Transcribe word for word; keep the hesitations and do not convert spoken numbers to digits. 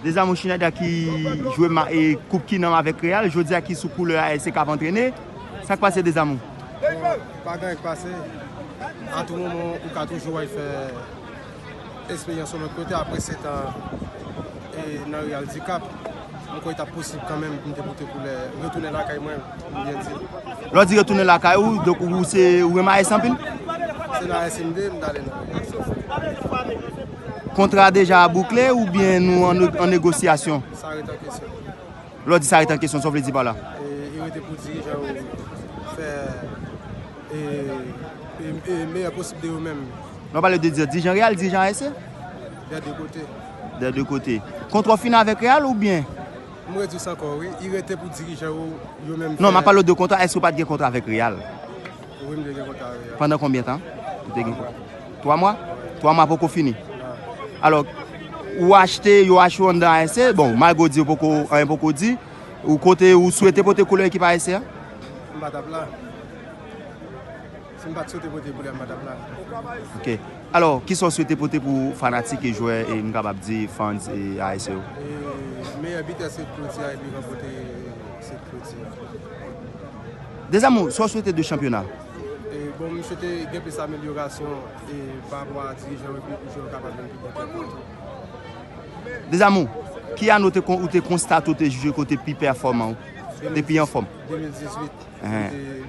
Dezamour Schneider ki jwe ma- e koup kinanm avèk Real, jodi a ki sou koulè A S C k ap antrene. Sa k pase Dezamour? Bon, pa gen anyen k pase. A tou moman, ou ka toujou al fè eksperyans yon lòt kote apre sèt an e nan Real di Cap. Mwen kwè li t ap posib kanmenm pou m te pote koulè, retounen lakay mwen, pou m byen di. Lè w di retounen lakay ou, donk ou se ou renmen A S C anpil? Se nan A S C m vle, m t ale nan Real. Kontra a deja boukle oubyen nou an, an negosyasyon? Sa rete an kesyon. Lè w di sa rete an kesyon, sa w vle di pa la? E, e rete pou dirijan yo fè e, e, e meyè posib de yo menm. Lè w pale de dirijan Real, dirijan A S C? Dè de kote. Dè de kote. Kontra w fini avèk Real oubyen? M redi sa ankò, wi. I rete pou dirijan yo, yo menm Non, m ap fè- pale w de kontra. Èske w pa t gen kontra avèk Real? Wi, m te gen kontra avèk Real. Pandan konbyen tan? Ou te gen kontra? Twa mwa? Twa mwa poko fini. Alò, ou achte, yo achte w anndan A S C, bon, malgre w di yo poko, anyen poko di, ou kote ou swete pote koulè ekip A S C a? M pa t ap la. Si m pa t swete pote koulè, m pa t ap la. Ok. Alò, kisa w swete pote pou fanatik e jwè e m kapab di fans e A S C yo? E meyè bitè se Cloutier a epi ranpote se Cloutier. Dezamour, sa w swete de chanpyona? E bon, m swete gen plis amelyorasyon e pa rapò a dirijan yo epi pou jwè yo kapab vin pi bon. Dezamour, ki ane w te kon- ou te konstate w te jwe kote pi pèfòman ou? Te pi anfòm? de mil dizuit. Ehe. M te